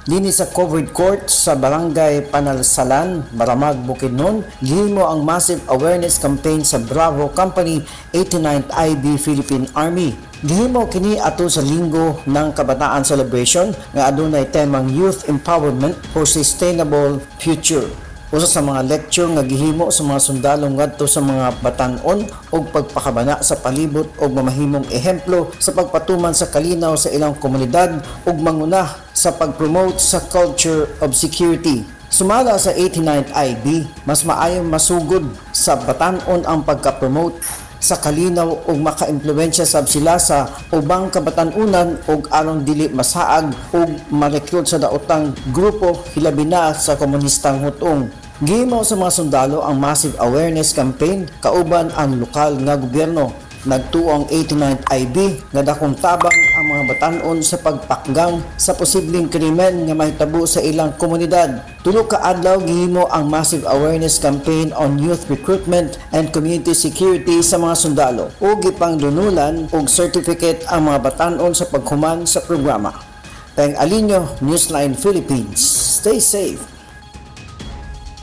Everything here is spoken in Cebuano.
Dinhi sa covered court sa Barangay Panalsalan, Maramag, Bukidnon, gihimo ang massive awareness campaign sa Bravo Company, 89th IB, Philippine Army. Gihimo kini ato sa Linggo ng Kabataan Celebration nga adunay temang Youth Empowerment for Sustainable Future. Usa sa mga lecture nga gihimo sa mga sundalo ngadto sa mga batan-on og pagpakabana sa palibot og mamahimong ehemplo sa pagpatuman sa kalinaw sa ilang komunidad ug manguna sa pag-promote sa culture of security. Sumala sa 89th IB, mas maayong masugod sa batan-on ang pagka-promote sa kalinaw ug makaimpluwensya sab sila sa ubang kabatan-unan ug aron dili masaag ug ma-recruit sa daotang grupo, hilabi na sa komunistang hutong. Gihimo sa mga sundalo ang massive awareness campaign kauban ang lokal nga gobyerno. Nagtuo ang 89th IB nga dakong tabang ang mga batan-on sa pagpakgang sa posibleng krimen nga mahitabo sa ilang komunidad. Tulo ka adlaw gihimo ang massive awareness campaign on youth recruitment and community security sa mga sundalo ug gipangdunulan og certificate ang mga batan-on sa paghuman sa programa. Peng Alinio, Newsline Philippines. Stay safe.